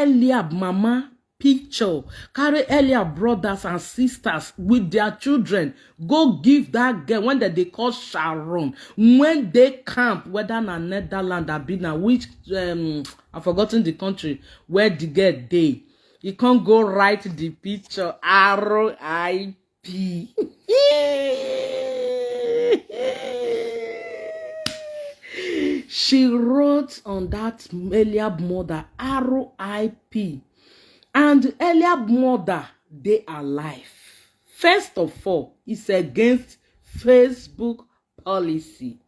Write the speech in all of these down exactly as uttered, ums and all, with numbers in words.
Eliab mama picture, carry Eliab brothers and sisters with their children, go give that girl when they, they call Sharon, when they camp, whether na Netherlands, abi na which, um, I've forgotten the country where the girl dey. You can't go write the picture, R I P. She wrote on that Eliab mother, R I P. And Eliab mother, they alive. First of all, it's against Facebook policy.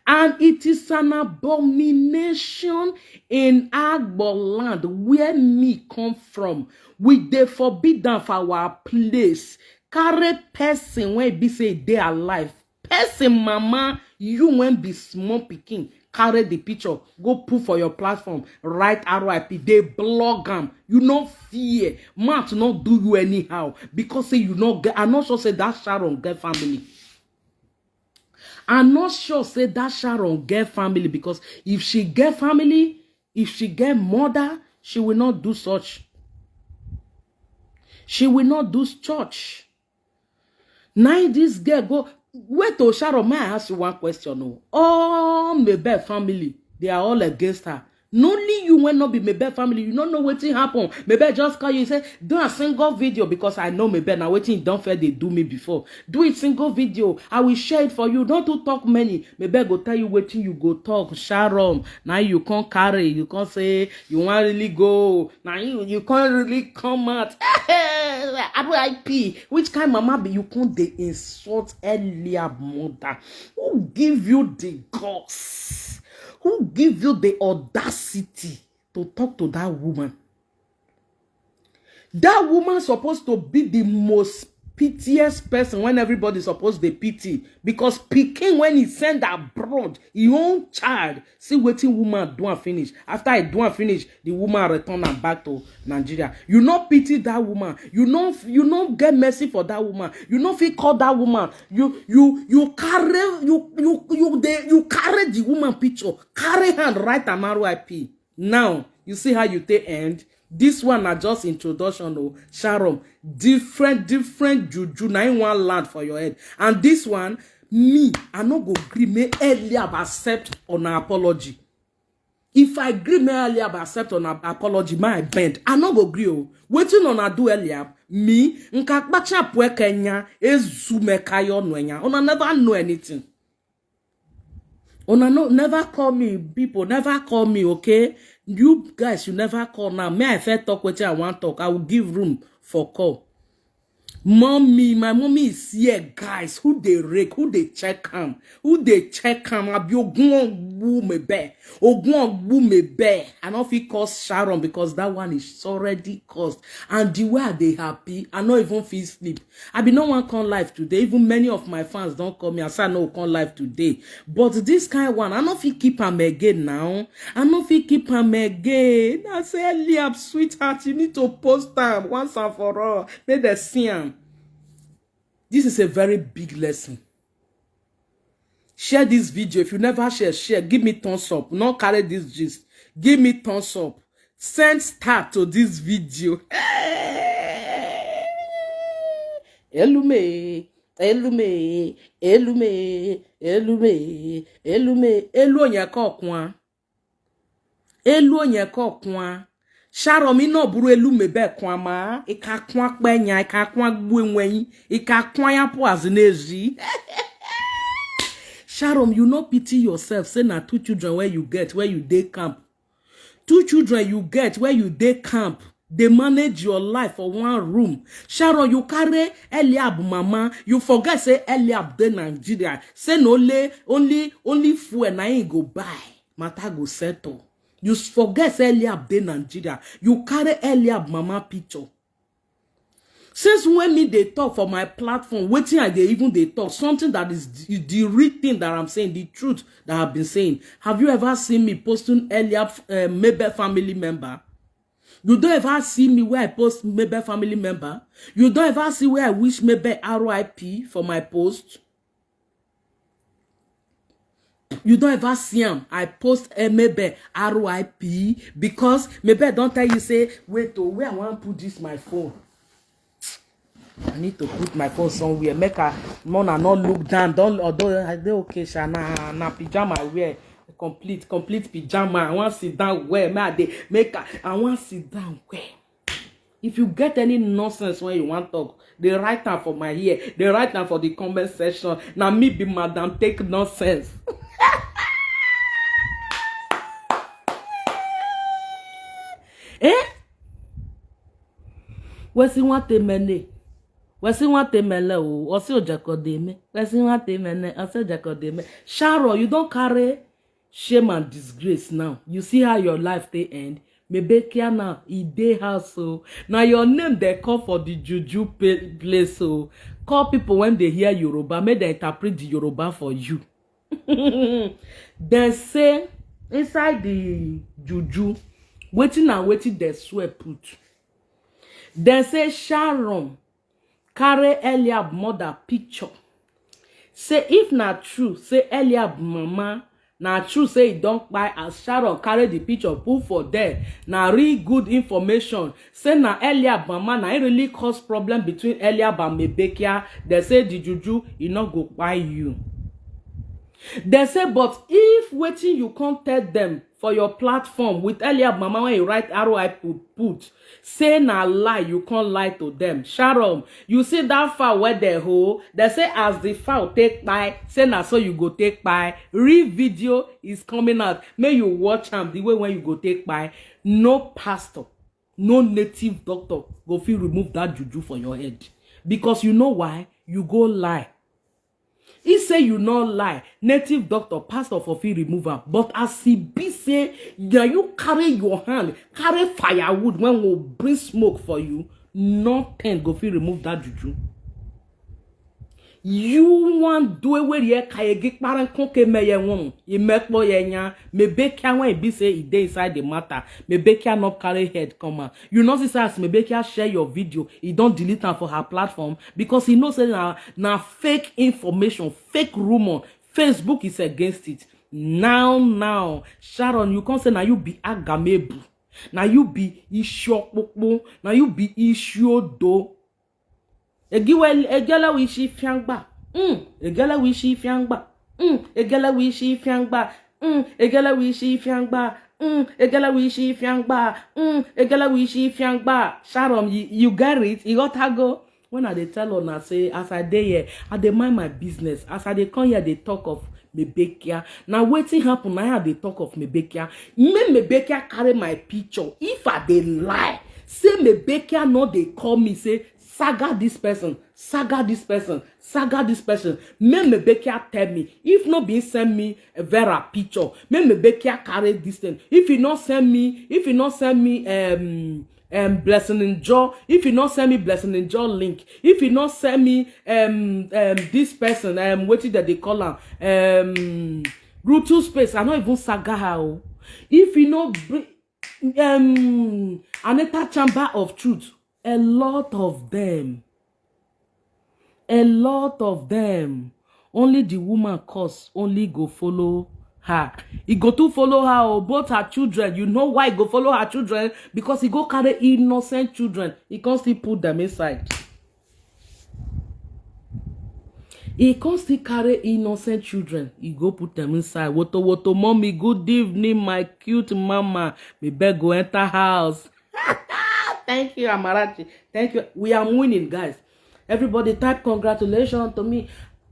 And it is an abomination in Agbo land where me come from. We dey forbid am for our place. Carry person wey be say e dey alive. Person mama, you wey be small pikin, carry the picture, go put for your platform, write R I P, dey blog am. You no fear, mouth no do you anyhow because say you no get. I no sure say that Sharon get family. I'm not sure say that Sharon get family, because if she get family, if she get mother, she will not do such. She will not do church. Now this girl go, wait, oh Sharon, may I ask you one question? Oh, oh, Mabel family, they are all against her. Not only you wey no be Mabel family, you no know wetin happen. Mabel just call you, say, "Do a single video," because I know Mabel. Now wetin don fair they do me before. "Do a single video. I will share it for you. Don't do talk many." Mabel go tell you wetin you go talk. Sharon, now you can't carry. You can't say you want really go. Now you, you can't really come out. R I P. Which kind mama be you come dey insult Eliab mother? Who give you the guts? Who give you the audacity to talk to that woman? That woman supposed to be the most piteous person when everybody supposed to pity, because pikin, when he send abroad, he own child, see wetin woman do and finish. After I do and finish, the woman return am back to Nigeria. You no pity that woman. You no, you no get mercy for that woman. You no fit call that woman. You, you, you carry, you, you, you, they, you carry the woman picture, carry hand, write am R I P. Now you see how you take end. This one na just introduction o. Sharon, different, different juju na in one land for your head. And this one, me, I no go gree make Eliab accept on an apology. If I gree make Eliab accept on an apology, my bend, I no go gree o. Wetin una do Eliab? Me, nka kpacha pue Kenya, ezu me kayo nwenya. Una never know anything. Una no, never call me, people, never call me, okay? You guys, you never call now. May I first talk wetin I want talk. I will give room for call. Mommy, my mommy is here, guys. Who they rake? Who they check am? Who they check am? Abi ogun ogbu me be. Ogun ogbu me be. I no fit cause Sharon because that one is already caused. And the way I dey happy, I no even feel sleep. I be no one come live today. Even many of my fans don't call me. I say I no come live today. But this kind one, I no fit keep am again now. I no fit keep am again. I say, "Eliab, sweetheart, you need to post am once and for all. Make them see am." This is a very big lesson. Share this video. If you never share, share. Give me thumbs up. Not carry this gist. Give me thumbs up. Send star to this video. Elume, elume, elume, elume, elume, elu onye ka ọkwa. Elu onye ka ọkwa. Sharon, ị nọ bụrụ elu mebe kwa ma, ị ka kwa kpenya, ị ka kwa gbuo enweghị, ị ka kwa ya pụ azụ n'ezi. Sharon, you no pity yourself. Say na two children where you get, where you dey camp. Two children you get where you dey camp. They manage your life for one room. Sharon, you carry Eliab mama. You forget say Eliab dey Nigeria. Say no only, only, only fuel na him go buy. Matter go settle. You forget say Eliab dey Nigeria. You carry Eliab mama picture. Since when me dey talk for my platform, wetin I dey even dey talk, something that is the, the real thing that I'm saying, the truth that I've been saying. Have you ever seen me posting Eliab, uh, Mabel family member? You don't ever see me where I post Mabel family member. You don't ever see where I wish Mabel R I P for my post. You don't ever see am. I post eh, maybe R I P because maybe I don't tell you say, wait, oh, where I want to put this my phone. I need to put my phone somewhere. Make I no na not look down. Don't, although I dey okay, sha, na na pajama I wear, complete complete pajama. I want sit down well. Make I dey make I, I want sit down well. If you get any nonsense when you want talk, they write am for my ear. They write am for the comment section. Na me be madam take nonsense. Eh? Wesi nwata emene. Wesi nwata emele o. Osi ojakode eme. Wesi nwata emene. Osi ojakode eme. Sharon, you don't carry shame and disgrace now. You see how your life they end. Mebekia now, e dey house o. Now your name they call for the juju place o. Call people when they hear Yoruba, make they interpret the Yoruba for you. Then say inside the juju, waiting and waiting they swear put. Then say Sharon carry Eliab mother picture. Say if na true, say Eliab mama, na true say e don kpai as Sharon carry the picture put for there. Na real good information. Say na Eliab mama, na it really cause problem between Eliab and Mebekia. They say the juju, e no go kpai you. They say, but if waiting you can't tell them for your platform with Eliab mama when you write R I P put, say na lie, you can't lie to them. Sharon, you see that fowl where they hold, they say as the fowl take by, say na so you go take by. Real video is coming out. May you watch am the way when you go take by. No pastor, no native doctor go fit remove that juju for your head. Because you know why? You go lie. He say you no lie. Native doctor, pastor for fit remove am. But as he be say, na you carry your hand, carry firewood when will bring smoke for you, nothing go fit remove that juju. You want do away ye kayegi parent konke me ye won. Imekpo ye nya. Mebekia when he be say he dey inside the matter. Mebekia not carry head come out. You know this as Mebekia share your video. He don't delete am for her platform because he knows say na, na fake information, fake rumor. Facebook is against it. Now, now, Sharon, you can't say now you be agamebu. Now you be ishokpokpo. Now you be ishodo. Egiwe egele wishi fiangba. Mm, egele wishi fiangba. Mm, egele wishi fiangba. Mm, egele wishi fiangba. Mm, egele wishi fiangba. Mm, egele wishi fiangba. Sharon, you, you get it? You got to go. When I dey tell una say as I dey here, I dey mind my business. As I dey come here, dey talk of Mebekia. Now wetin happen? Now I dey talk of Mebekia. Make Mebekia carry my picture. If I dey lie, say Mebekia no dey call me. Say saga this person, saga this person, saga this person. Make Mebekia tell me. If no be send me a Vera picture, make Mebekia carry this thing. If he not send me, if he not send me, um, um, blessing in joy. If you not send me blessing in joy link, if you not send me um um this person um what did they call her um Rutu space, I not even saga her. Oh. If you know um Anita chamber of truth, a lot of them, a lot of them, only the woman cause only go follow her. He go to follow her, oh, both her children. You know why he go follow her children? Because he go carry innocent children. He can't still put them inside. He can't still carry innocent children. He go put them inside. Woto woto, mommy. Good evening, my cute mama. Me beg go enter house. Thank you, Amarachi. Thank you. We are winning, guys. Everybody type congratulations to me.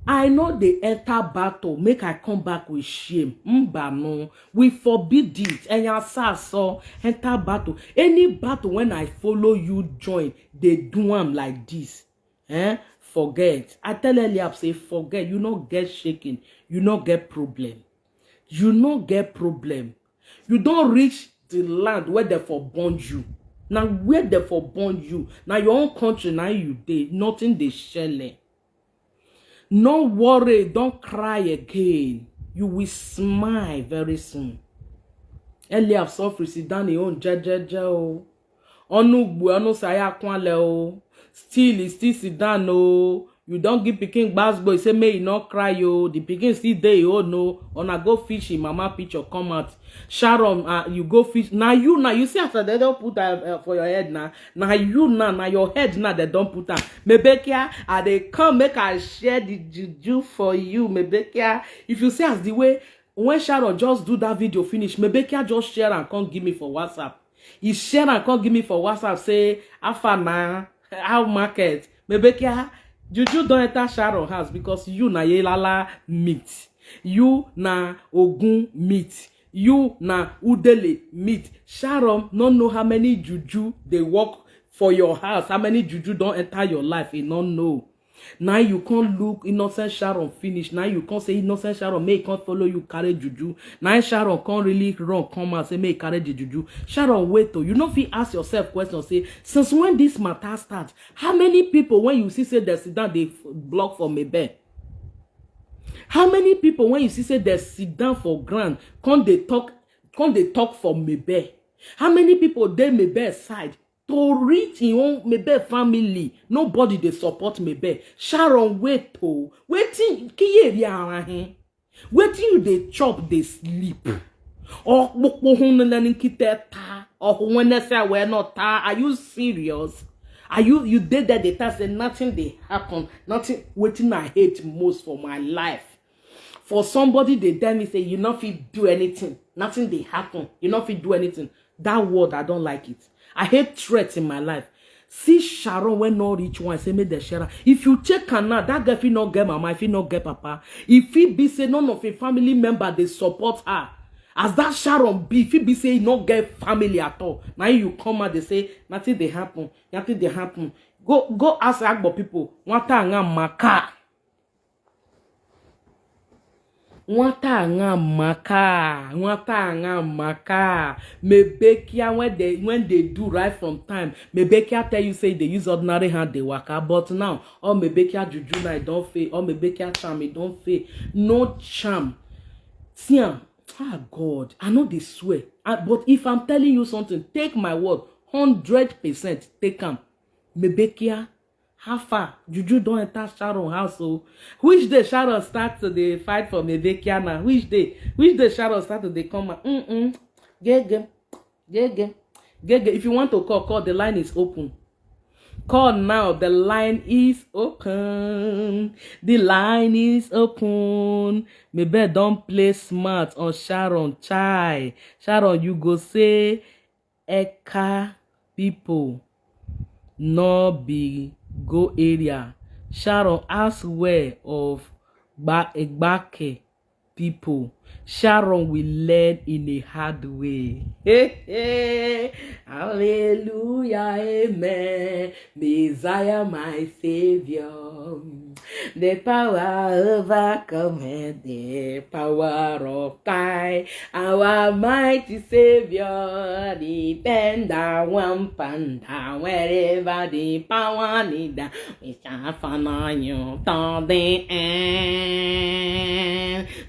I know they enter battle, make I come back with shame. Mba no, we forbid it. And ya so enter battle. Any battle when I follow you join, they do am like this. Eh? Forget. I tell Eliab say forget. You not get shaking. You not get problem. You not get problem. You don't reach the land where they for born you. Now where they for born you. Now your own country. Now you dey. Nothing they shell. No worry, don't cry again. You will smile very soon. Eliab suffer, sit down your own jejeje o. Onu gbu onu saya kwanle o. Still, he still sit down o. You don give pikin gbasgbo, you say make e no cry o. The pikin still dey, oh no. Una go fish him mama picture come out. Sharon, uh, you go fish. Na you, na you see as they don put am uh, for your head na. Na you na, na your head na they don put am. Mebekia, I dey come make I share the juju for you, Mebekia. If you see as the way when Sharon just do that video finish, Mebekia just share and come give me for WhatsApp. He share and come give me for WhatsApp say, "How far na? How market?" Mebekia, juju don enter Sharon house because you na yelala meat. You na ogun meat. You na udele meat. Sharon no know how many juju dey work for your house, how many juju don enter your life, e no know. Now you can't look innocent Sharon finish. Now you can't say innocent Sharon may can't follow you carry juju. Now Sharon can't really run come and say may carry the juju. Sharon, wait oh, you know if you ask yourself question say, since when this matter start, how many people when you see say they sit down they block for Mebe? How many people when you see say they sit down for ground can't they talk, can't they talk for Mebe? How many people they Mebe side to reach him own Mebe family? Nobody they support Mebe. Sharon, wait oh, waiting kiye area him. Wetin you dey chop dey sleep? Okpokpo hun nene nkite ta, ohu nene se we no ta. Are you serious? Are you, you dey there dey tell say nothing dey happen, nothing? Wetin I hate most for my life, for somebody dey tell me say you no fit do anything, nothing dey happen, you no fit do anything. That word, I don't like it. I hate threats in my life. See Sharon when no reach one, say make dem share am. If you check am now, that girl fit not get mama, if he not get papa, if he be say none of a family member they support her, as that Sharon be, if he be say he not get family at all, now you come out they say nothing they happen, nothing they happen. Go go ask Agbo people. One time maka. Nwata nga maka, nwata nga maka. Mebekia when they, when they do right from time. Mebekia tell you say they use ordinary hand they waka, but now all Mebekia juju na e don fail, all Mebekia charm e don fail. No charm. See am, ah God, I know they swear. Ah, but if I'm telling you something, take my word, hundred percent take am. Mebekia, how far? Juju don enter Sharon house o. Which day Sharon start to dey fight for Mebekia now? Which day? Which day Sharon start to dey come out? Mm-mm. Gege, gege, gege. If you want to call, call. The line is open. Call now. The line is open. The line is open. Mebe don play smart on Sharon. Chai. Sharon, you go say Eka people no be go area. Sharon ask where of Gba-, Egbake people. Sharon will learn in a hard way. Hey, hey. Hallelujah, amen. Messiah, my Savior. The power overcome the power of time. Our mighty Savior, defender, one panda, wherever the power need, we shall follow you to the end.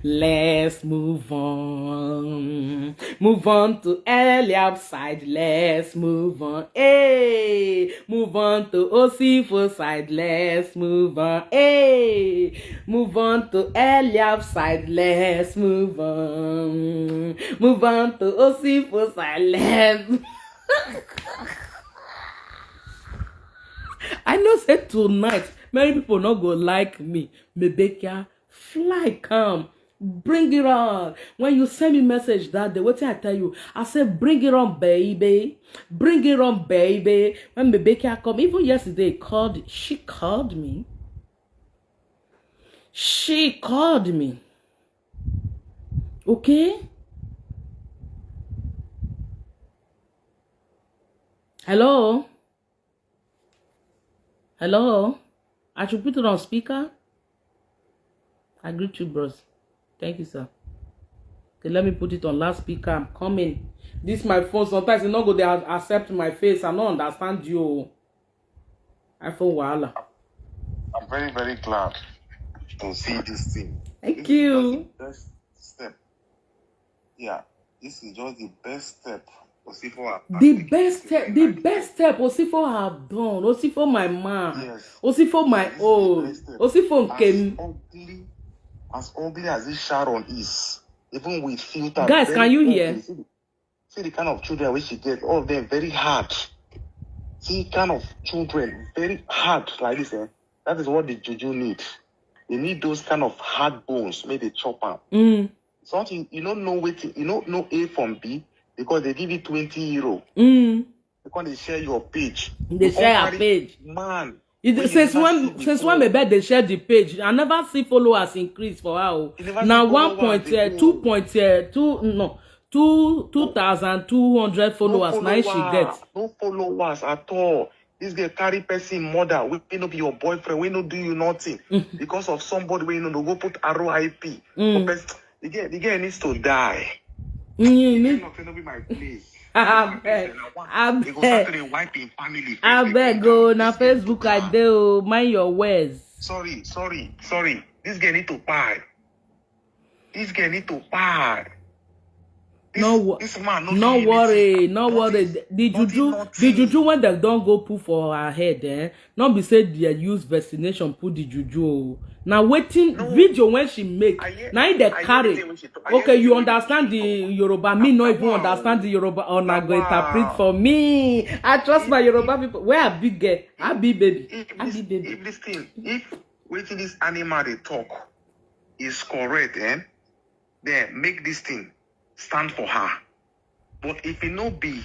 Let's move on. Move on to Eliab side. Let's move on. Hey, move on to Osifo side. Let's move on. Hey, move on to Eliab side. Let's move on. Move on to Osifo side. Let's. I know say tonight many people not go like me. Mebekia, fly come. Bring it on. When you send me message that day, what I tell you? I said, "Bring it on, baby. Bring it on, baby." When Mebekia come, even yesterday, called. She called me. She called me. Okay. Hello. Hello. I should put it on speaker. I greet you, bros. Thank you, sir. Okay, let me put it on loudspeaker. I'm coming. This my phone. Sometimes you not go there accept my face. I don't understand you. iPhone wahala. I'm very, very glad to see this thing. Thank you. This is just the first step. Yeah, this is just the best step Osifo have The taken best to step, the the right best step Osifo have done. Osifo, my man. Yes. Osifo, my This is the own. best step. Osifo As Nkem. ugly, as ugly as this Sharon is, even with filter. Guys, Very can you ugly. Hear? See the, see the kind of children which she get. All of them very hard. See kind of children very hard like this. Eh? That is what the juju need. They need those kind of hard bones. Make they chop am. Mm. Something you don't know what you don't know A from B because they give you twenty euro. Mm. They come they share your page. They You come share her carry page. Man, It, wey you since never when see since when before. Mebe they share the page, I never see followers increase for her. Oh. You never see Now followers one point uh, again. two point uh, two no two two thousand two hundred No followers. Now she follower, get. No followers at all. This girl carry person mother. We no be your boyfriend. We no do you nothing because of somebody. We no go put R I P. Mm. Person, the girl, the girl needs to die. Mm, The me- girl not be my place. Abeg, They go start abeg, to dey wipe in family. abeg go na Facebook I dey o, mind your words. Sorry, sorry, sorry. This girl need to buy. This girl need to buy. This, No wo- this man no No do you worry, anything. No Nothing, worry. The, the nothing, juju, the nothing. Juju when they don't go put for her head, eh? Not be said they use vaccination put the juju. Oh. Now waiting No. Video when she make, I hear- now they I hear carry. the way she talk. I hear Okay, the you way understand she the talk. Yoruba. Me no Ah, even wow. Understand the Yoruba. Or na go Wow. Interpret for me. I trust my Yoruba people. Where I big girl? I be baby. If I this, be baby. If this thing, if waiting this animal they talk is correct, eh? Then make this thing stand for her. But if it no be,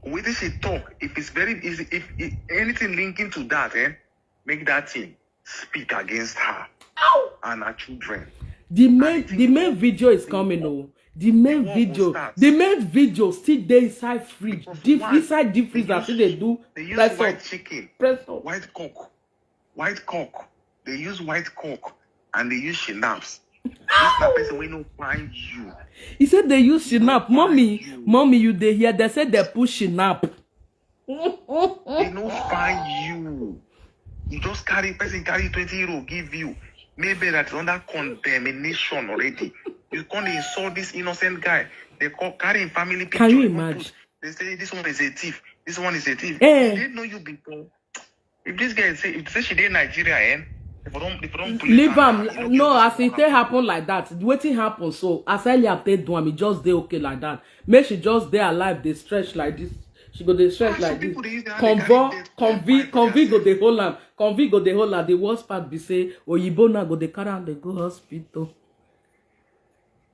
waiting she talk, if it's very easy, if, if anything linking to that, eh? Make that thing speak against her and her children. The main, the main video is coming. Oh, the main What video, was that? The main video still dey inside fridge, Because deep why? Inside deep They freezer. use- Still dey do They use press white up, chicken, press up. White cock, white cock. They use white cock and they use schnapps. This na person wey no find you. He said they use schnapps. Mommy, you. Mommy, you dey hear? They said they put schnapps. They no find you. You just carry person carry twenty euro give you. Maybe that's under condemnation already. You can't insult this innocent guy. They call carrying family picture. Can you Even imagine? Put, they say this one is a thief. This one is a thief. Eh. They know you before. If this girl say if say she dey Nigeria, eh? If I don't if I don't Leave am. No, as it take happen like that, wetin happen so? As Eliab take do am, e just dey okay like that. Make she just dey alive, dey stretch like this. She go dey stretch like this. Convo, convi, convi go dey hold am. Convi go dey hold am. The worst part be say oyibo now go dey carry am dey go hospital.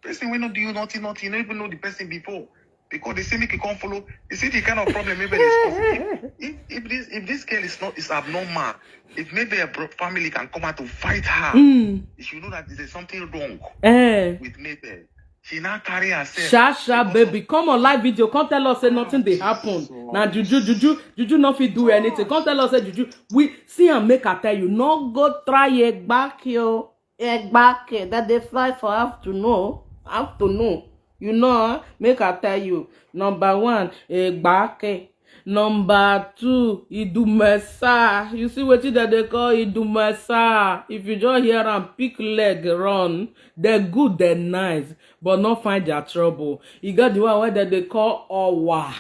Person wey no do you nothing, nothing, you no even know the person before. Because they say make you come follow. You see the kind of problem maybe is if, if if this if this girl is not is abnormal, if maybe a bro- family can come out to fight her, Mm. you should know that there's something wrong Eh. With Mabel. She now carry herself. Sha sha because of- baby, come on live video. Come tell us say nothing dey happen. Now juju juju juju no fit do anything. Come tell us say juju. We see and make I tell you, no go try it back yo. Egbake that they fly for afternoon. Afternoon. You know, eh? Make I tell you. Number one, Egbake. Number two, Idumesa. You see wetin dem dey call Idumesa? If you just hear am, pick leg run. They good, they nice, but not find their trouble. You got the one where dem dey call Owa.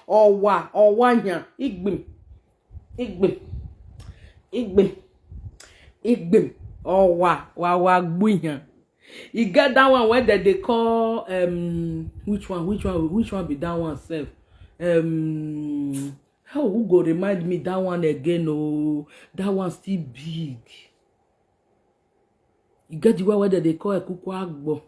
Owa, Owa yan. Igbim. Igbim. Igbim. Igbim. Owa, wa wa gbuyan. E get that one where dem dey call um which one, which one, which one be that one sef? Um how who go remind me that one again? Oh, that one still big. E get the one where dem dey call Ekuku Agbo.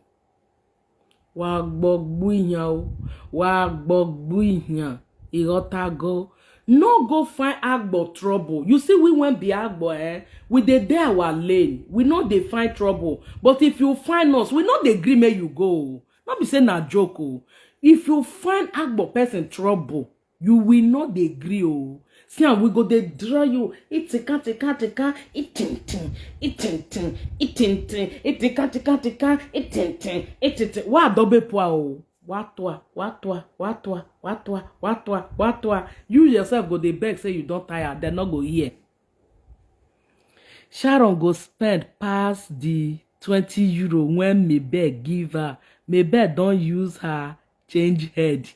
Wa gbogbo iyan o. Wa gbogbo iyan. Irotago. No go find Agbo trouble. You see, we when be Agbo, eh? We dey dey our lane. We no dey find trouble. But if you find us, we no dey gree make you go. No be say na joke o. If you find Agbo person trouble, you will not dey gree o. See am, we go dey draw you. Itinkan, tinkan, tinkan, itintin, itintin, itintin, itinkan, tinkan, tinkan, itintin, itintin. Wa dobe pua o. Wa tua, wa tua, wa tua, wa tua, wa tua, wa tua. You yourself go dey beg say you don tire, dem no go hear. Sharon go spend pass the twenty euro when Mabel give her. Mabel don use her change head.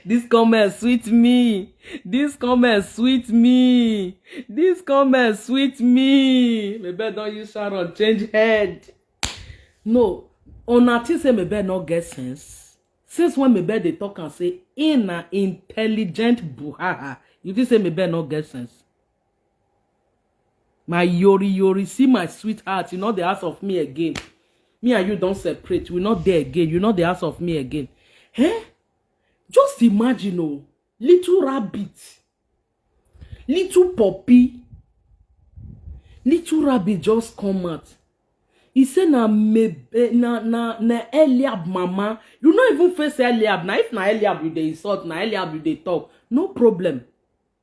This comment sweet me. This comment sweet me. This comment sweet me. Maybe I don't use Sharon change head. No, una think say Maybe no get sense. Since when Maybe they talk and say in an intelligent buhaha, you think say Maybe no get sense? My yori yori, see my sweetheart, you know the house of me again. Me and you don't separate. We not there again. You know the house of me again. Eh? Just imagine, oh, little rabbit, little puppy, little rabbit just come out. He say na me eh, na na na Eliab mama. You no even face Eliab. Na if na Eliab you dey insult, na Eliab you dey talk. No problem.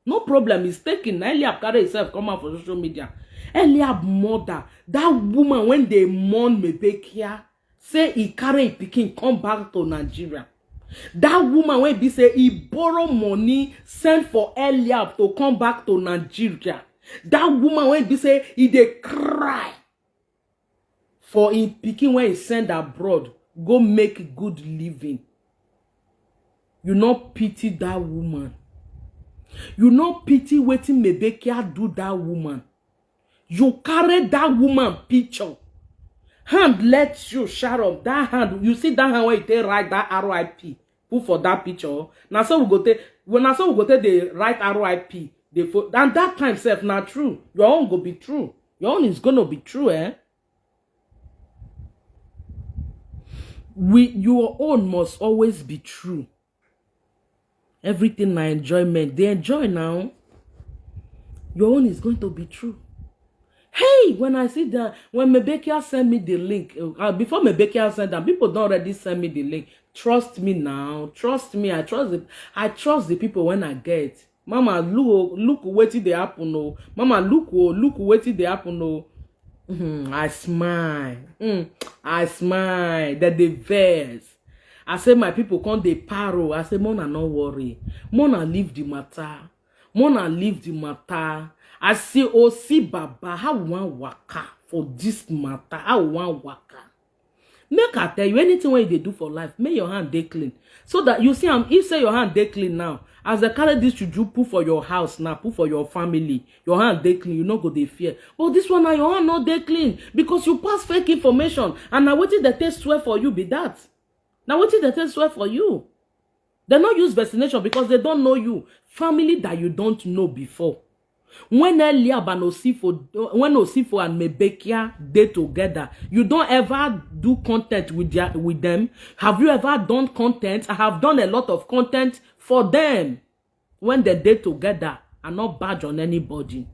No problem is taken. Na Eliab carry himself come out for social media. Eliab mother, that woman when they mourn Mebekia, say he carry him pikin come back to Nigeria. That woman when be say he borrow money, send for Eliab to come back to Nigeria. That woman when be say he dey cry for him pikin when he send abroad go make good living. You no pity that woman. You no pity wetin Mebekia do that woman. You carry that woman picture. Hand let you, Sharon. That hand, you see that hand when you take write that R I P, put for that picture. Now so we go take when I so we go take the write R I P. The fo- and that time self na true. Your own go be true. Your own is gonna be true, eh? We your own must always be true. Everything na enjoyment. They enjoy now. Your own is going to be true. Hey, when I see that, when Mebekia send me the link, uh, before Mebekia send them, people don't already send me the link. Trust me now. Trust me. I trust the I trust the people when I get. Mama, look, oh, look wetin dey happen, oh. Mama, look, oh, look wetin dey happen, oh. Mhm, I smile. Mm, I smile. That they vex. I say my people come dey paro. I say Mona no worry. Mona leave the matter. Mona leave the matter. I say, oh, see Baba, how we wan waka for this matter? How we wan waka? Make I tell you, anything wey you dey do for life, make your hand dey clean. So that you see am, if say your hand dey clean now, as they carry this juju put for your house now, put for your family, your hand dey clean, you no go dey fear. But this one now, your hand no dey clean because you pass fake information, and na wetin dem take swear for you be that. Na wetin dem take swear for you. They no use vaccination because they don't know you. Family that you don't know before. When Eliab and Osifo, when Osifo and Mebekia dey together, you don't ever do content with their, with them. Have you ever done content? I have done a lot of content for them. When they dey together, I not badge on anybody.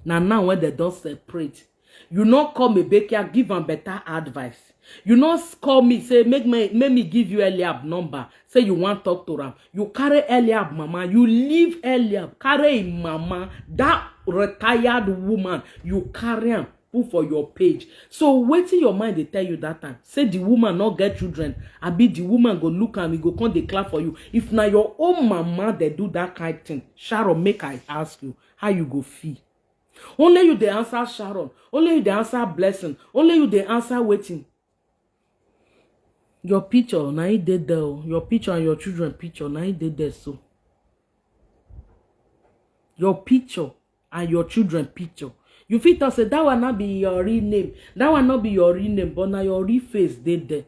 Now now when they don't separate, you not call Mebekia, give am better advice. You not call me, say, make me, make me give you Eliab number. Say you want talk to am. You carry Eliab mama, you leave Eliab, carry him mama, that retired woman, you carry am put for your page. So wetin your mind dey tell you that time? Say the woman not get children, abi the woman go look am, he go come dey clap for you. If na your own mama they do that kind thing, Sharon, make I ask you, how you go feel? Only you dey answer Sharon. Only you dey answer Blessing. Only you dey answer wetin. Your picture, na it dey there, oh. Your picture and your children picture, na it dey there so. Your picture and your children picture. You fit talk say that one not be your real name. That one not be your real name, but now your real face dey there.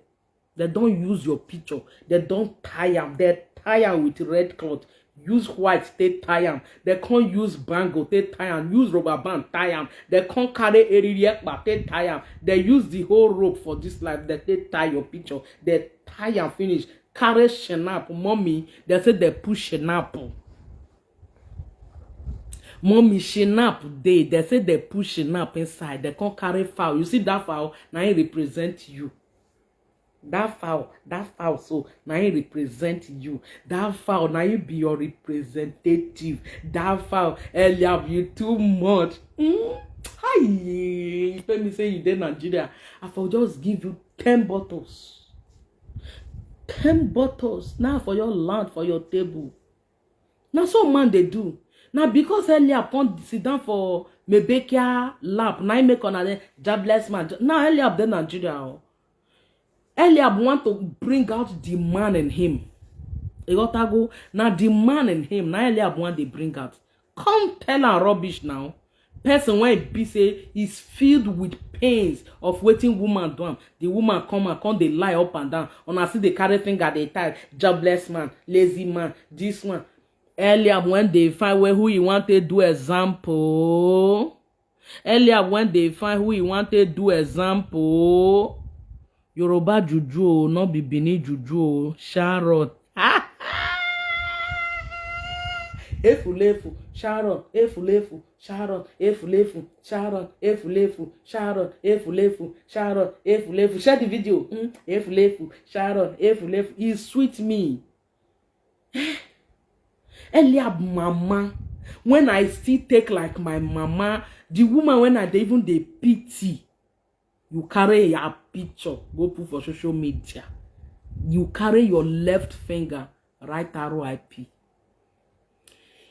They don't use your picture. They don't tie am. They tie am with red cloth. Use white, they tie am. They can't use bangle, they tie am. Use rubber band, tie am. They can't carry area, but they tie am. They use the whole rope for this life. That they tie your picture. They tie am finish. Carry shenap, mommy. They say they push shenap. Mommy, shenap dey. They say they push shenap inside. They can't carry fowl. You see that fowl? Now it represent you. That fowl, that fowl, so now it represent you. That fowl, now you be your representative. That fowl, Eliab, you too much. Mm? Hi, you pay me say you dey Nigeria. I for just give you ten bottles. Ten bottles. Now for your land, for your table. Now so man they do. Now because Eliab come sit down for Mebekia lap, now he make on a jobless man. Now Eliab dey Nigeria, oh. Eliab want to bring out the man in him. Egotago, now the man in him, now Eliab want they bring out. Come tell her rubbish now. Person wey be say is filled with pains of wetin woman do am. The woman come and come dey lie up and down. Una see the carry finger dey type, jobless man, lazy man, this one. Eliab when they find where who he want to do example. Eliab when they find who he want to do example. Yoruba juju o, no be Benin juju o, Sharon. Efulefu, Sharon, efulefu, Sharon, efulefu, Sharon, efulefu, Sharon, efulefu, Sharon, efulefu. Share the video. Mm, efulefu, Sharon, efulefu. E sweet me. Eliab mama, when I still take like my mama, the woman when I dey even dey pity, you carry your picture go put for social media. You carry your left finger, write R I P.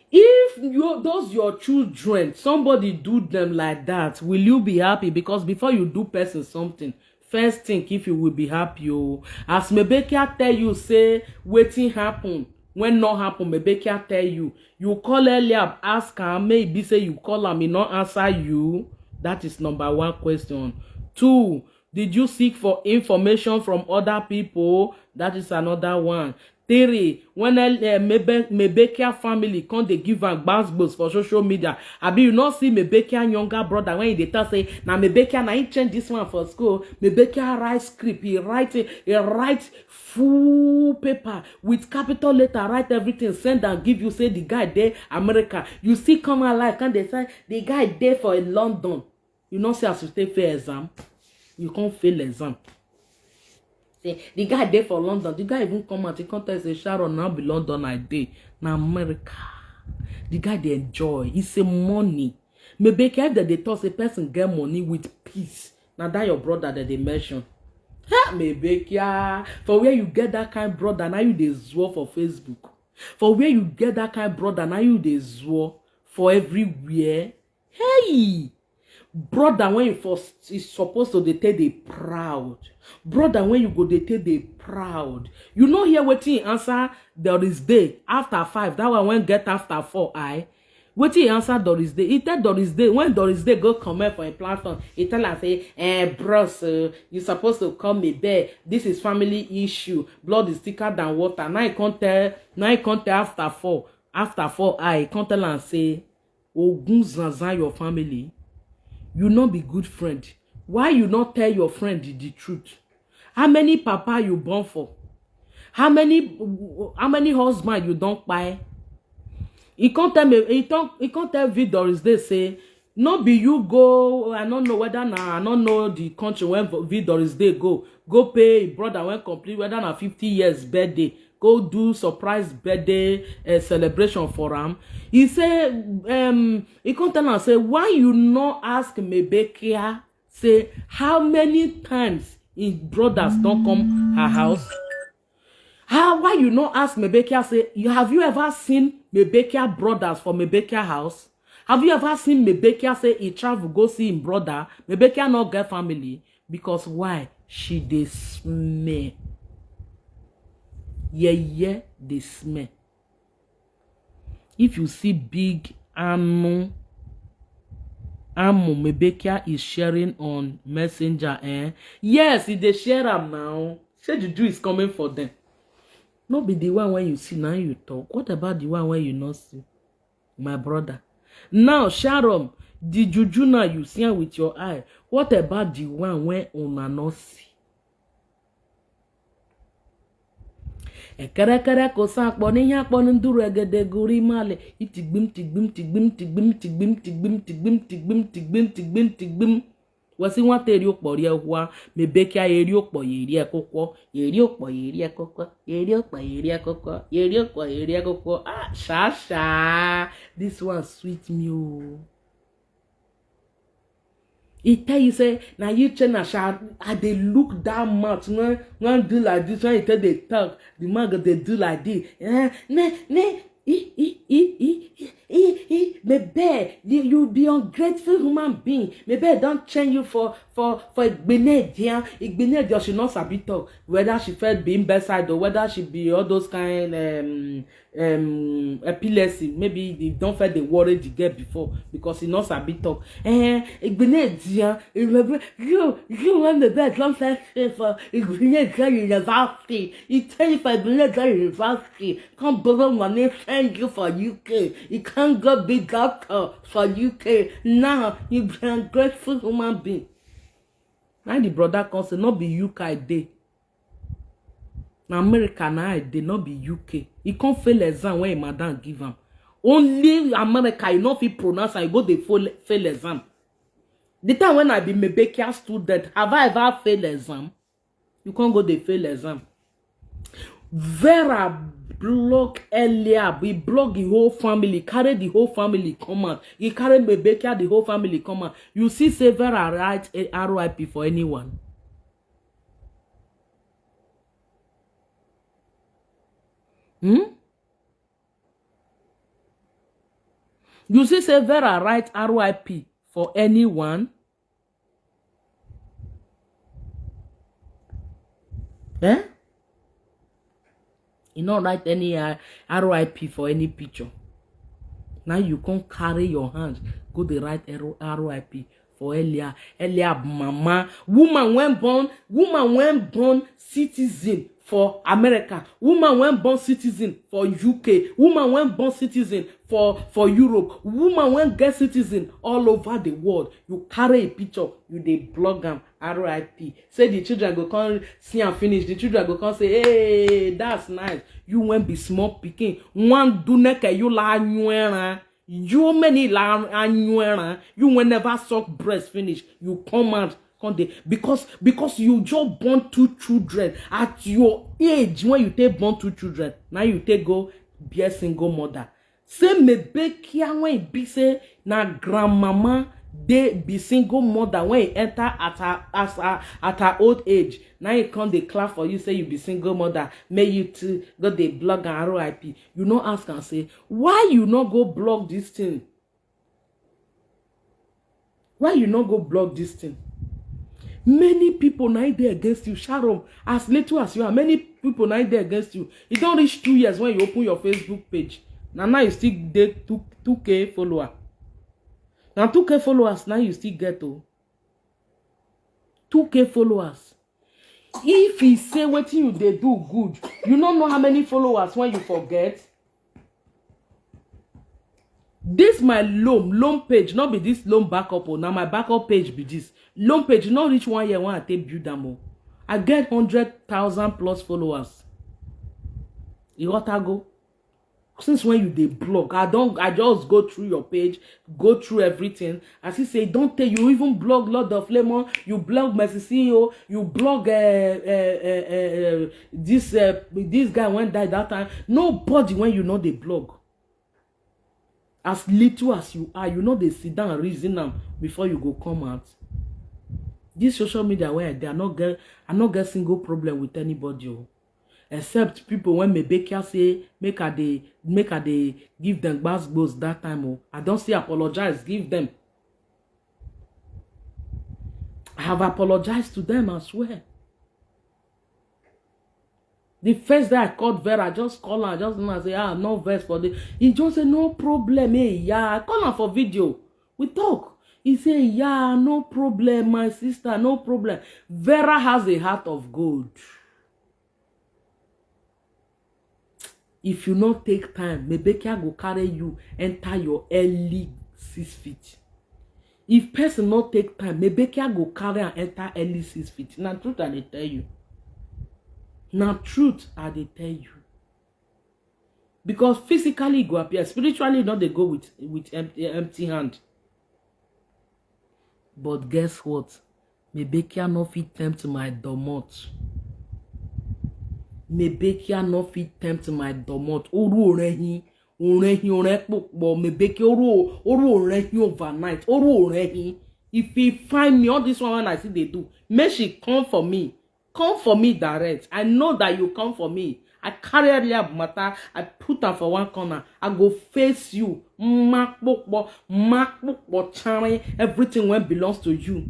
If you, those your children, somebody do them like that, will you be happy? Because before you do person something, first think if you will be happy o. As Mebekia tell you say wetin happen, when not happen, Mebekia tell you. You call Eliab, ask am, maybe say you call am, he not answer you. That is number one question. Two, did you seek for information from other people? That is another one. Three, when uh, Mebe- Mebekia family come dey give am gbasgbos for social media, abi you not see Mebekia younger brother when he dey tell say na Mebekia na he change this one for school. Mebekia write script, he write it, he write full paper with capital letter, write everything, send and give you say the guy dey America. You still come alive, come dey say the guy dey for London. You know say as you take fail exam, you can't fail exam. Say the guy dey for London. The guy even come out, he come tell say Sharon now be London I dey, na America. The guy dey enjoy. He say money. Maybe if dem dey talk say person get money with peace, na that your brother that they mention. Ha, Mebekia, for where you get that kind brother, now you dey zuo for Facebook. For where you get that kind brother, now you dey zuo for everywhere. Hey, brother, when you first is supposed to dey take dey proud. Brother, when you go dey take dey proud. You know here wetin he answer Doris Day after five. That one when get after four eye. Wetin he answer Doris Day? He tell Doris Day when Doris Day go comment for a platform. He tell her say, "Eh, bros, uh, you supposed to call me there. This is family issue. Blood is thicker than water." Now he come tell, now he come tell after four, after four eye. He come tell am say, "Ogun zanzan your family. You not be good friend. Why you not tell your friend the, the truth? How many papa you born for? How many how many husband you don't buy?" He can't tell me. He can't. He can't tell V Doris Day say no be you go. I don't know whether na I don't know the country when V Doris Day go go pay him brother when complete whether na fifty years birthday go do surprise birthday uh, celebration for am. He say um he can't tell am say why you not ask Mebekia say how many times his brothers don't come her house. How why you not ask Mebekia say you have you ever seen Mebekia brothers for Mebekia house? Have you ever seen Mebekia say he travel go see him brother? Mebekia not get family because why she dey smell. Yeah, yeah, dey smell. If you see big anu amu Mebekia is sharing on messenger, eh? Yes, he dey share am now. Say juju is coming for them. No be the one when you see now you talk. What about the one when you not see? My brother. Now, Sharon, the juju now you see am with your eye. What about the one when una not see? Ekerekere kosa akpọ n'ihe akpọ nduru egede guri male itigbim tigbim tigbim tigbim tigbim tigbim tigbim tigbim tigbim tigbim tigbim. Wesi nwata eri ụkpọ rie hụa, Mebekia eri ụkpọ ya eri akwụkwọ, ya eri ụkpọ ya eri akwụkwọ, ya eri ụkpọ ya eri akwụkwọ, ya eri ụkpọ ya eri akwụkwọ. Ah, sha sha. This one sweet me o. He tell you say na you change na sha. I dey look that mouth when when do like this when he tell dey talk the man go dey do like this. Eh, ne ne e e e e e. He, he, maybe you, you be ungrateful human being. Maybe I don't change you for for for Igbinedian. Igbinedian, she not sabi talk. Whether she felt being bedside or whether she be all those kind um um epilepsy, maybe they don't feel they worry the girl before because he not sabi talk. Eh, Igbinedian, you you want the bed long time for Igbinedian University. He tell you for Igbinedian University. Come borrow money, send you for U K. You can't go be doctor for U K. Now you be ungrateful human being. Now the brother come say, not be U K I dey. Na America na I dey, not be U K. He come fail exam when him madam give am. Only America, you no fit pronounce and you go dey fail, fail exam. The time when I be Mebekia student, have I ever failed exam? You can't go dey fail exam. Vera block Eliab, he block the whole family, carry the whole family come out. He carry Mebekia, the whole family come out. You see, say Vera write a R I P for anyone. Hmm? You see, say Vera write R I P for anyone. Eh? You no write any uh, R I P for any picture. Now you can't carry your hand, go the right R I P for Elia. Elia mama, woman when born, woman when born citizen for America, woman when born citizen for U K, woman when born citizen for for Europe, woman when get citizen all over the world. You carry a picture, you dey blog am, R I P. Say the children go come see and finish. The children go come say, "Hey, that's nice." You when be small picking, one do neke you la anywhere. You many la anywhere. You when never suck breast finish. You come out come dey because because you just born two children at your age. When you take born two children, now you take go be a single mother. Say Mebekia when e be say na grandmama dey be single mother when e enter at her as her at her old age. Now e come dey clap for you say you be single mother. May you too go dey blog and R I P. You no ask and say why you no go blog this thing. Why you no go block this thing? Many people na dey against you, Sharon. As little as you are, many people na dey against you. E don reach two years when you open your Facebook page. Na now you still dey two two k follower. Na two k followers now you still get o. Two k followers. If he say wetin you dey do good, you no know how many followers when you forget. This my loan loan page, not be this loan backup o. Now my backup page be this loan page. Not reach one year when I take build them o. I get hundred thousand plus followers. You got to go. Since when you dey blog, I don't I just go through your page, go through everything. I see say don't tell you even blog Lord of Lemon, you blog Mercy C E O, you blog uh, uh, uh, uh, this uh, this guy when died that time. Nobody when you know they blog. As little as you are, you know they sit down and reason them before you go come out. This social media where I dey, I not get I not get single problem with anybody. Oh. Except people when Mebekia say make I dey make I dey give them gbasgbos that time. Oh, I don't say apologize, give them. I have apologized to them as well. The first day I called Vera, I just call her, I just know I say, ah, no verse for this. He just said, no problem, hey, yeah. I call her for video. We talk. He say, yeah, no problem, my sister, no problem. Vera has a heart of gold. If you not take time, Mebekia go carry you enter your early six feet. If person not take time, Mebekia go carry and enter early six feet. Now truth I dey tell you. Now truth I dey tell you. Because physically e go appear, spiritually not they go with with empty, empty hand. But guess what? Mebekia no fit tempt my domot. Mebekia no fit tempt my domot. Oru orehin, orehin orepopo. Mebekia oru oru orehin overnight. Oru orehin. If he find me, all this one when I see they do, make she come for me. Come for me direct. I know that you come for me. I carry Eliab matter, I put am for one corner. I go face you. Makpokpo, makpokpo, chari, everything wey belongs to you.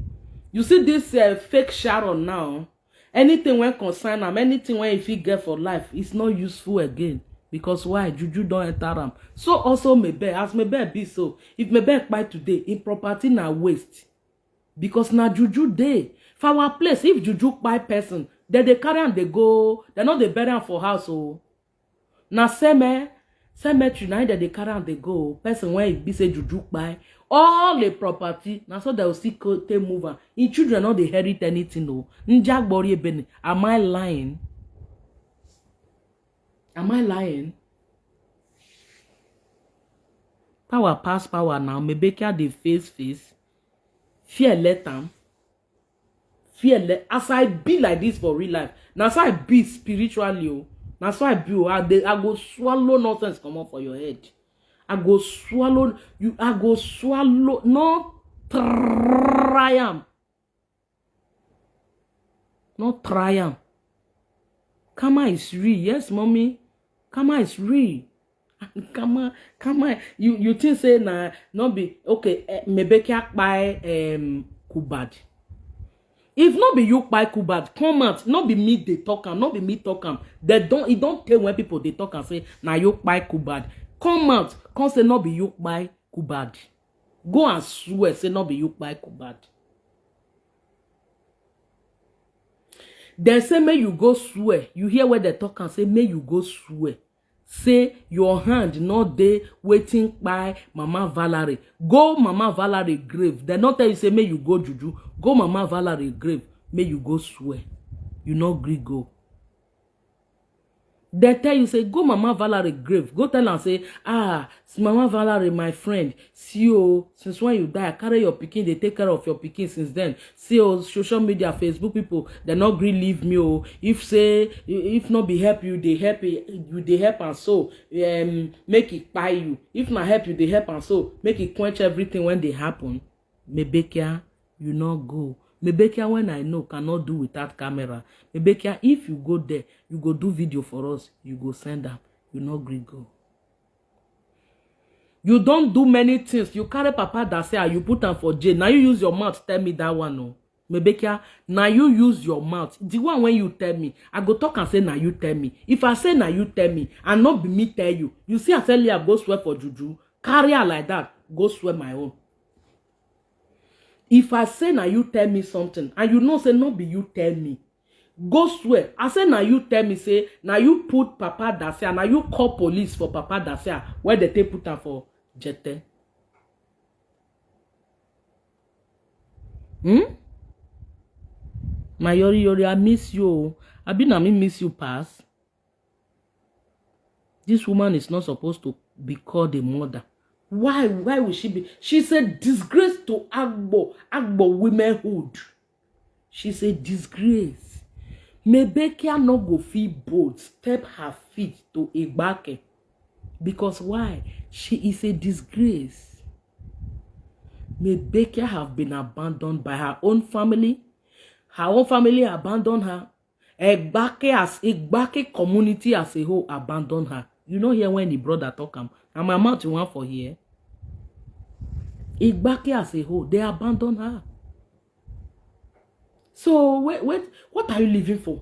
You see this uh, fake Sharon now. Anything wey concern am, anything wey e fit get for life, it's not useful again. Because why? Juju don enter am. So also Mebe, as Mebe be so, if Mebe kpai today, im property na waste. Because na juju dey for our place. If juju kpai person, dem dey carry am dey go, dem no dey bury am for house o. Na seme cemetery na im dem dey carry am dey go o. Person wey e be say juju kpai, all the property na so dem go still co- take move am. Im children no dey inherit anything o. Njagbori ebene, am I lying? Am I lying? Power pass power now. Mebekia dey face face. Fear let am. Fear let, as I be like this for real life, na so I be spiritually o. Na so I be o. I dey, I go swallow nonsense comot for your head. I go swallow you. I go swallow. No try am. No try am. Karma is real. Yes, mommy. Karma is real. Karma, karma. You you think say na no be okay? Uh, Mebekia kpai um, Kubad. If no be you kpai Kubad, come out. No be me dey talk am. No be me talk am. They don't. E don tell when people dey talk and say na you kpai Kubad. Come out. Come say no be you kpai Kubad. Go and swear say no be you kpai Kubad. Dem say make you go swear. You hear where they talk and say make you go swear. Say your hand no dey wetin kpai Mama Valerie. Go Mama Valerie grave. Dem no tell you say make you go juju. Go Mama Valerie grave. Make you go swear. You no gree go. Dem tell you say go Mama Valerie grave, go tell am say ah, Mama Valerie, my friend, see o, since when you die, I carry your pikin, dey take care of your pikin since then. See o, social media, Facebook people, dem no gree leave me o. If say if no be help you dey help, you dey help am so, um, make e kpai you. If na help you dey help am so, make e quench everything wey dey happen. Mebekia, you no go. Mebekia, when I know, cannot do without camera. Mebekia, if you go there, you go do video for us, you go send am. You no gree go. You don do many things. You carry Papa Dasia, you put am for jail. Now you use your mouth tell me that one o. Mebekia, now you use your mouth. The one when you tell me, I go talk and say na you tell me. If I say na you tell me, and no be me tell you, you see as Eliab go swear for juju, carry her like that, go swear my own. If I say na you tell me something and you know say no be you tell me, go swear. I say na you tell me say na you put Papa Dasia, na you call police for Papa Dasia where they take put am for jete. Hmm? My yori yori, I miss you o. Abi na me miss you pass? This woman is not supposed to be called a mother. Why? Why will she be? She's a disgrace to Agbo, Agbo womanhood. She's a disgrace. Mebekia no go fit bold, step her feet to Igbake. Because why? She is a disgrace. Mebekia have been abandoned by her own family. Her own family abandoned her. Igbake as Igbake community as a whole abandon her. You no hear when the brother talk am. And my mouth you want for here. Igbake as a whole, they abandon her. So wait, wait, what are you living for?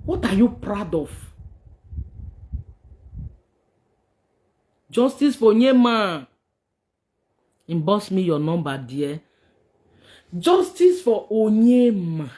What are you proud of? Justice for Nyema. Inbox me your number, dear. Justice for Onyema.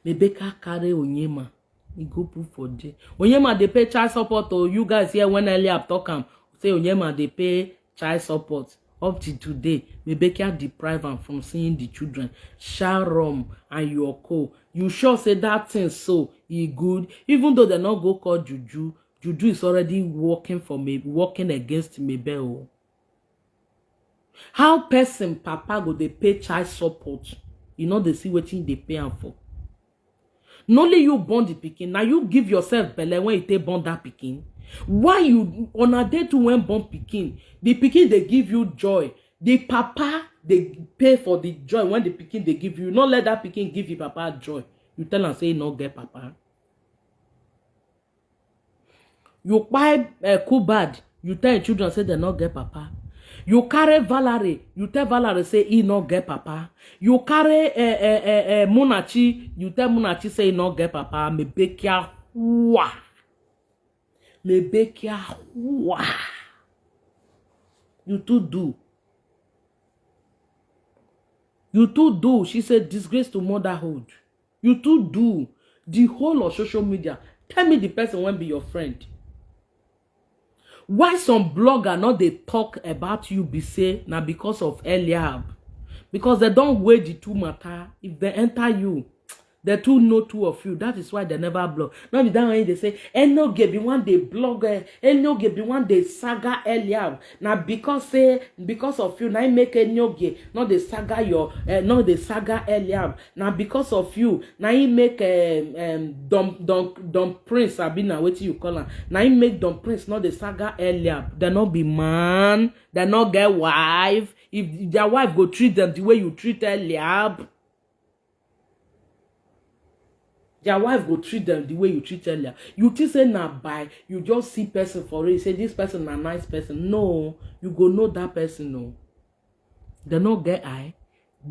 Rebecca carry Onyema. He go put for jail. Onyema dey pay child support to you guys here when Eliab talk am. Say Onyema dey pay child support. Up to today, Rebecca deprive am from seeing the children. Sharon and your co. You sure say that thing so e good? Even though they no go call juju, juju is already working for me, working against Mabel. How person papa go dey pay child support? You know they see wetin they pay am for. Not only you born the pikin, now you give yourself belle when you take born that pikin. Why you on a day to when born pikin? The pikin they give you joy. The papa they pay for the joy when the pikin they give you. Not let that pikin give you papa joy. You tell am say no get papa. You kpai uh, Kubad, you tell children say they no get papa. You carry Valerie, you tell Valerie say he no get papa. You carry uh, uh, uh, uh, Munachi, you tell Munachi say he no get papa. Mebekia hua. Mebekia hua. You too do. You too do. She said disgrace to motherhood. You too do. The whole of social media. Tell me the person when be your friend. Why some blogger not they talk about you be say now because of Eliab? Because they don't weigh the two matter. If they enter you, they too know two of you. That is why they never blog. Now be that way they say, Enoge be one they blog, eh, Enoge be one they saga Eliab. Now because say because of you, now you make Enoge, not the saga your, uh, not the saga Eliab. Now because of you, now you make um, um, Dom Dom Dom Prince Abina, what you call him? Now you make Dom Prince, not the saga Eliab. They not be man. They not get wife. If their wife go treat them the way you treat Eliab, their wife go treat them the way you treat Eliab. You think say na by you just see person for it, say this person na nice person. No, you go know that person. No, they no get eye.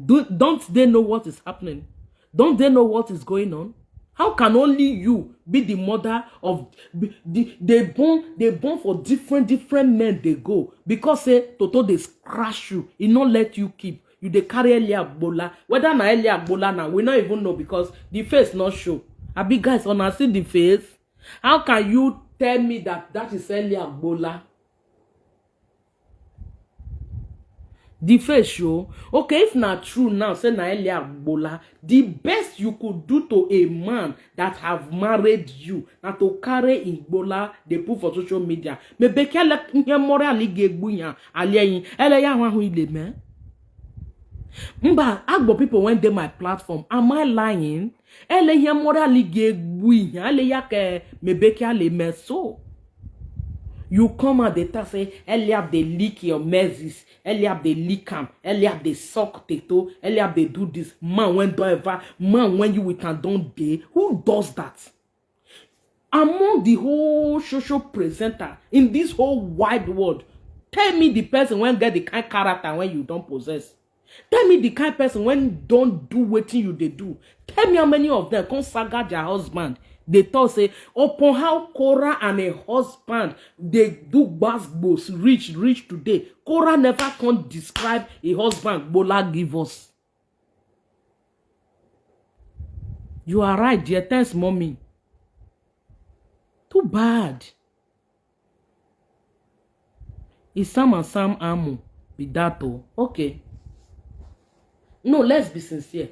Do, don't they know what is happening? Don't they know what is going on? How can only you be the mother of be- the, they born they born for different different men they go because say Toto they scratch you, he not let you keep. You they carry Elia Bola. Whether na Elia Bola now, we not even know because the face not show. Abi guys, when I see the face, how can you tell me that that is Elia Bola? The face show. Okay, if na true now, say na Elia Bola, the best you could do to a man that have married you na to carry Igbola they put for social media. Maybe kele ihe mori ali ga-egbu ya, ali eyin, ele ya ahụ ahụ ile mee. Mba, agbo people when they my platform, am I lying? Ele ihe mori ali ga-egbu ihe, ele ya ke mebeke ale mee so. You come out the talk say Eliab they leak your messages, Eliab they leak am, Eliab they suck Teto, Eliab they do this. Man when don't ever, man when you with am don't dey. Who does that? Among the whole social presenter in this whole wide world, tell me the person when get the kind character when you don't possess. Tell me the kind person when don't do wetin you dey do. Tell me how many of them come saga their husband. They talk say upon how Korah and a husband they do gbasgbos reach reach today. Korah never come describe a husband Bola give us. You are right, dear. Thanks, mommy. Too bad. Is Sam and Sam Amu be that oh? Okay. No, let's be sincere.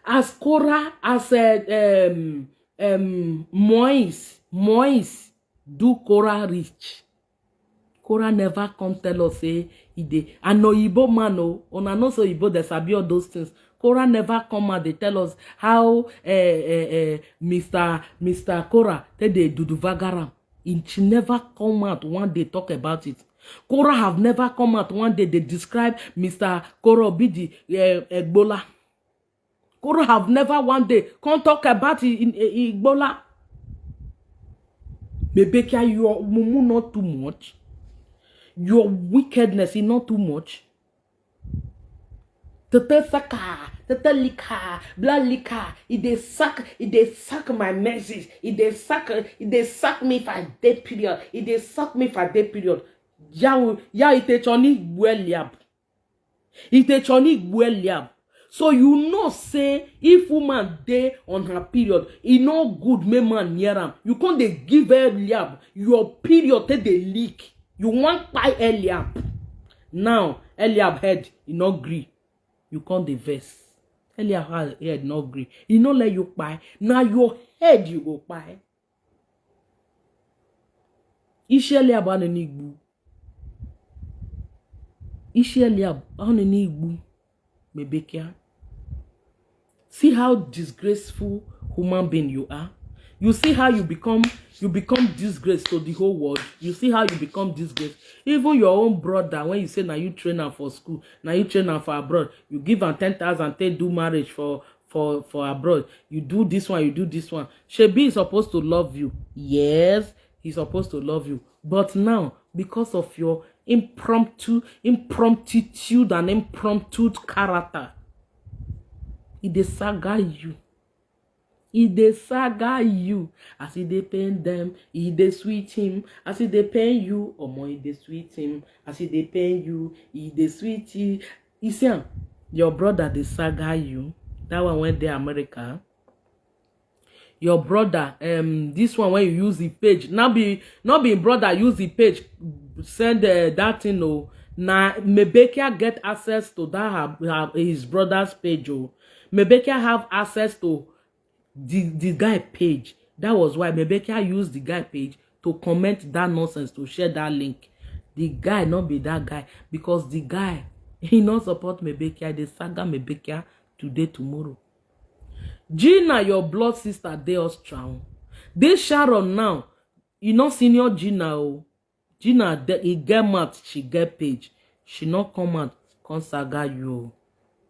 As Korah, as uh, um, um, Moise, Moise do Korah rich. Korah never come tell us say he dey. An Oyibo man o, una know say Oyibo dey sabi all those things. Korah never come out dey tell us how uh, uh, uh, Mister Mister Korah take dey duduvagaram. He she never come out one day talk about it. Korah have never come out one day dey describe Mister Korah Obidi uh, Egbola. Korah have never one day come talk about I- I- I- Igbola. Mebekia, your mumu not too much. Your wickedness is not too much. Tete saka, tete lika, bla lika. It they suck, it they suck my message. It they suck, it they suck me for a day period. It they suck me for a day period. Yao, ya ite choni gwe liab. Ite choni gwe liab. So you know say if woman dey on her period, e no good make man near am. You come dey give Eliab your period take dey leak. You wan kpai Eliab. Now Eliab head e no gree. You come dey vex. Eliab ha- head no gree. E no let you kpai. Na your head you go kpai. Ishi Eliab anene igbu. Ishi Eliab anene igbu. Mebekia. See how disgraceful human being you are. You see how you become you become disgrace to the whole world. You see how you become disgrace. Even your own brother, when you say now you train am for school, now you train am for abroad, you give am ten thousand, take do marriage for for for abroad, you do this one, you do this one. Shebi he's supposed to love you. Yes, he's supposed to love you. But now, because of your impromptu, impromptitude and impromptu character, e dey saga you. E dey saga you. As e dey pain them, e dey sweet him. As e dey pain you, omo, e dey sweet him. As e dey pain you, e dey sweet you. You see am, your brother dey saga you. That one wey dey America. Your brother, um, this one wey you use the page. Not be, not be brother use the page, send uh, that thing. Oh, na Mebekia get access to that her, her, his brother's page. Oh, Mebekia have access to the the guy page. That was why Mebekia used the guy page to comment that nonsense, to share that link. The guy not be that guy, because the guy, he not support Mebekia. They saga Mebekia today, tomorrow. Gina, your blood sister, dey Austria. This Sharon now, you not senior Gina. Oh, Gina, e get mouth, she get page. She not come out come saga you. Oh,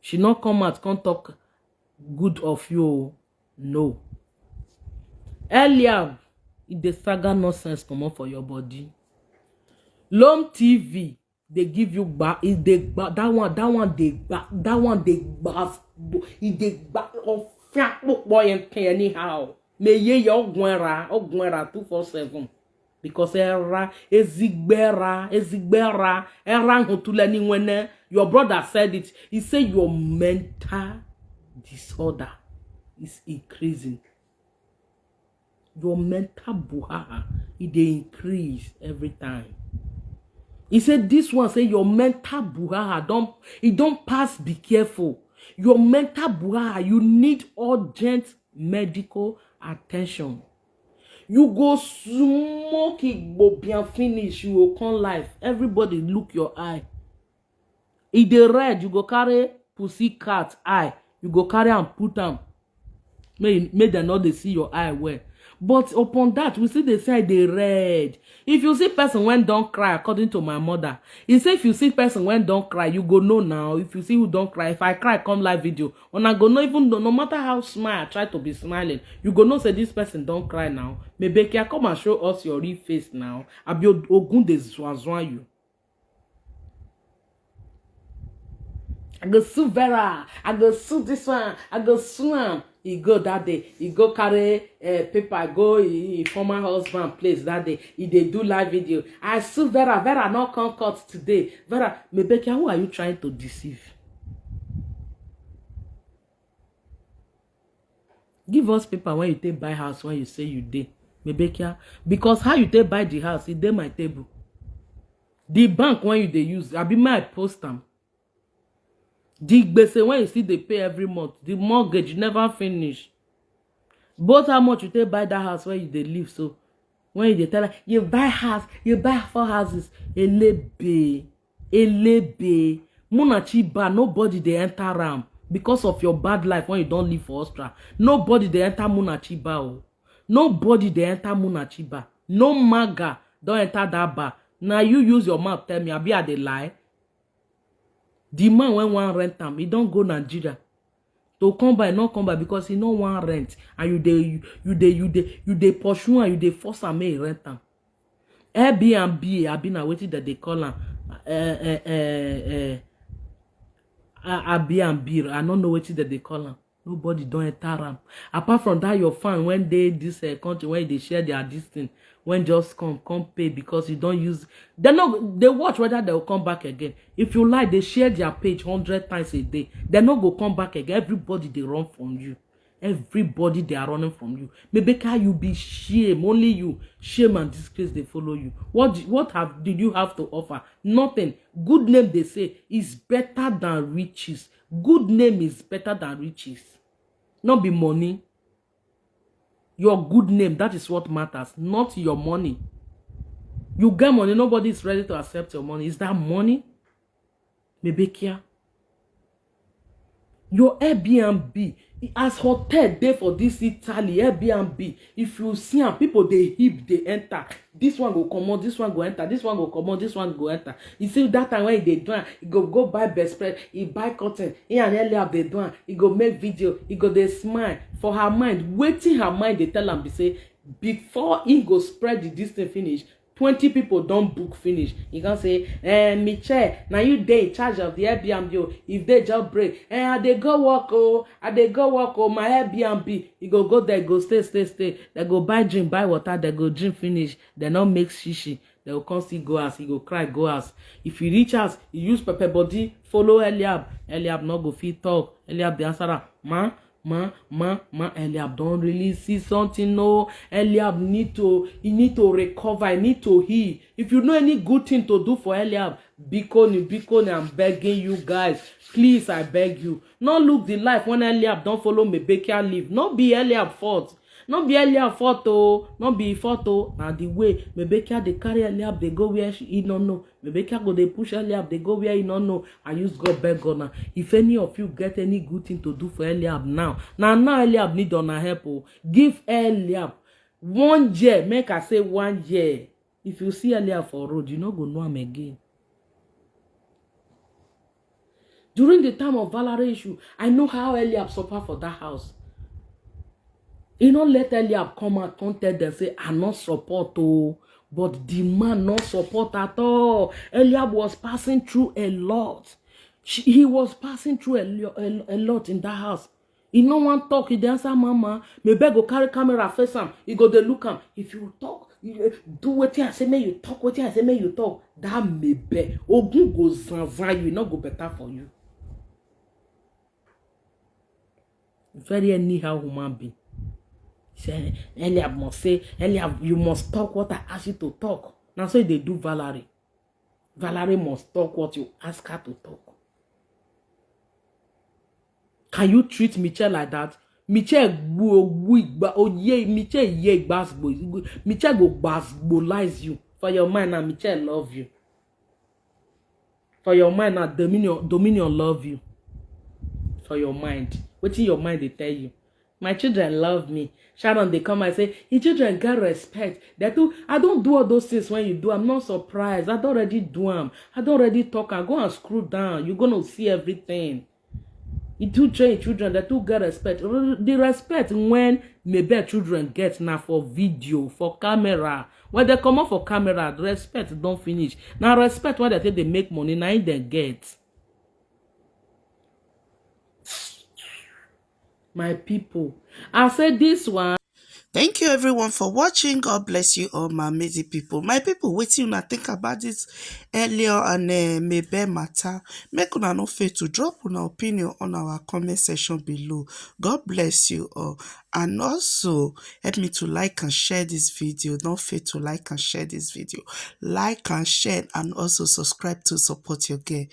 she not come out come talk good of you. Oh, no. Eliab, e dey saga nonsense comot for your body. Lom T V dey give you gba, e dey gba that one, that one dey gba, that one dey gba, e dey gba ofia popo anyhow. Me ye your gwera, ogwera two four seven. Because era, ezigbera, ezigbera, era hutule ni wene. Your brother said it. He said your mental disorder is increasing. Your mental buhaha, e dey increase every time. He said this one, say your mental buhaha don't, it don't pass, be careful. Your mental buhaha, you need urgent medical attention. You go smoke igbobian finish, you go come life. Everybody look your eye. E dey red, you go carry pussy cat eye, you go carry am put am. Make, make dem no dey see your eye well. But upon that, we see the side dey red. If you see person when don't cry, according to my mother, he say if you see person when don't cry, you go know now. If you see who don't cry, if I cry, come live video, una go know. Even though, no matter how smile I try to be smiling, you go know say this person don't cry now. Mebekia, come and show us your real face now. Abi ogun dey zwazwa you. I go sue Vera. I go sue this one. I go sue am. He go that day. He go carry uh, paper. Go he, he former husband place that day. He dey do live video. I sue Vera. Vera not come court today. Vera, Mebekia, who are you trying to deceive? Give us paper when you take buy house when you say you dey. Mebekia, because how you take buy the house, e dey my table. The bank when you dey use, abi my post am. The gbese when you still dey pay every month, the mortgage never finish. Both how much you take buy that house where you dey live, so when you dey tell her, you buy house, you buy four houses, elebe, elebe, Munachiba, nobody dey enter am because of your bad life when you don't live for Austria. Nobody dey enter Munachiba. Oh. Nobody dey enter Munachiba. No maga don't enter that bar. Now you use your mouth tell me, abi I dey lie? The man when one rent am, he don't go Nigeria. To come by, not come by because he no want rent. And you dey, you dey, you dey, you dey pursue and you dey force am make he rent am. Airbnb, abi na wetin dem dey call am? Uh, uh, uh, uh, Airbnb, I no know wetin dem dey call am. Nobody don enter am. Apart from that, your fan when dey this uh, country, when they share their this thing, when just come, come pay because you don't use. They no, they watch whether they will come back again. If you like, they share their page hundred times a day. They no go come back again. Everybody they run from you. Everybody they are running from you. Maybe can you be shame? Only you. Shame and disgrace they follow you. What what have did you have to offer? Nothing. Good name they say is better than riches. Good name is better than riches. Not be money. Your good name, that is what matters, not your money. You get money, nobody is ready to accept your money. Is that money? Mebekia. Your Airbnb, As hotel dey for this Italy, Airbnb, if you see am, people dey hip dey enter. This one go comot, this one go enter, this one go comot, this one go enter. You see that time when e dey do am, e go go buy bedspread, e buy curtain, he and Eliab dey do am, e go make video, e go dey smile. For her mind, wetin her mind dey tell am be say before he go spread the this thing finish, twenty people don book finish. You can say, eh, Michelle, now you dey in charge of the Airbnb o. If they just break, eh, I dey go work o, I dey go work o, my Airbnb. You go go there, go stay, stay, stay. They go buy drink, buy water, they go drink finish. They no make shishi. They go come see go house, he go cry go house. If you reach house, you use pepper body, follow Eliab. Eliab no go fit talk. Eliab dey answer am, ma, ma, ma, ma, Eliab don really see something. No, Eliab need to, he need to recover, he need to heal. If you know any good thing to do for Eliab, bikoni, bikoni, I'm begging you guys, please, I beg you, no look the life when Eliab don follow Mebekia live. No be Eliab fault. No be Eliab fault o, no be fault o. Na the way Mebekia dey carry Eliab dey go where she, he no know. Mebekia go dey push Eliab dey go where he no know. I use God beg una. If any of you get any good thing to do for Eliab now, na now Eliab need una help o. Give Eliab one year, make I say one year. If you see Eliab for road, you no go know am again. During the time of Valerie issue, I know how Eliab suffer for that house. He no let Eliab come out come tell them say, I no support o. But the man no support at all. Eliab was passing through a lot. She, he was passing through a, lo- a, a lot in that house. He no wan talk, he dey answer mama. Mebe go carry camera face am, he go dey look am. If you talk, you, eh, do wetin I say make you talk, wetin I say make you talk. That Mebe, ogun go zanzan you, e no go better for you. Very anyhow human being. Say, Eliab must say, Eliab, you must talk what I ask you to talk. Na so e dey do Valerie. Valerie must talk what you ask her to talk. Can you treat Michelle like that? Michelle gbu ogbu igba oye, Michelle ye gbasgbo. Michelle go gbasgbolize you. For your mind now, Michelle love you. For your mind now, Dominion, Dominion love you. For your mind, wetin your mind dey tell you? My children love me. Sharon dey come and say, his children get respect. They do. I don't do all those things when you do. I'm not surprised. I don't already do am. I don't already talk. I go and screw down. You're gonna see everything. You too train children. They too get respect. Re- The respect when Mebe children get now for video, for camera. When they come up for camera, the respect don't finish. Now respect when they take they make money, now they get. My people, I say this one. Thank you everyone for watching. God bless you all, my amazing people. My people, wetin una think about this earlier and uh, Mebe matter? Make una no fail to drop una opinion on our comment section below. God bless you all. And also, help me to like and share this video. Don't fail to like and share this video. Like and share and also subscribe to support your girl.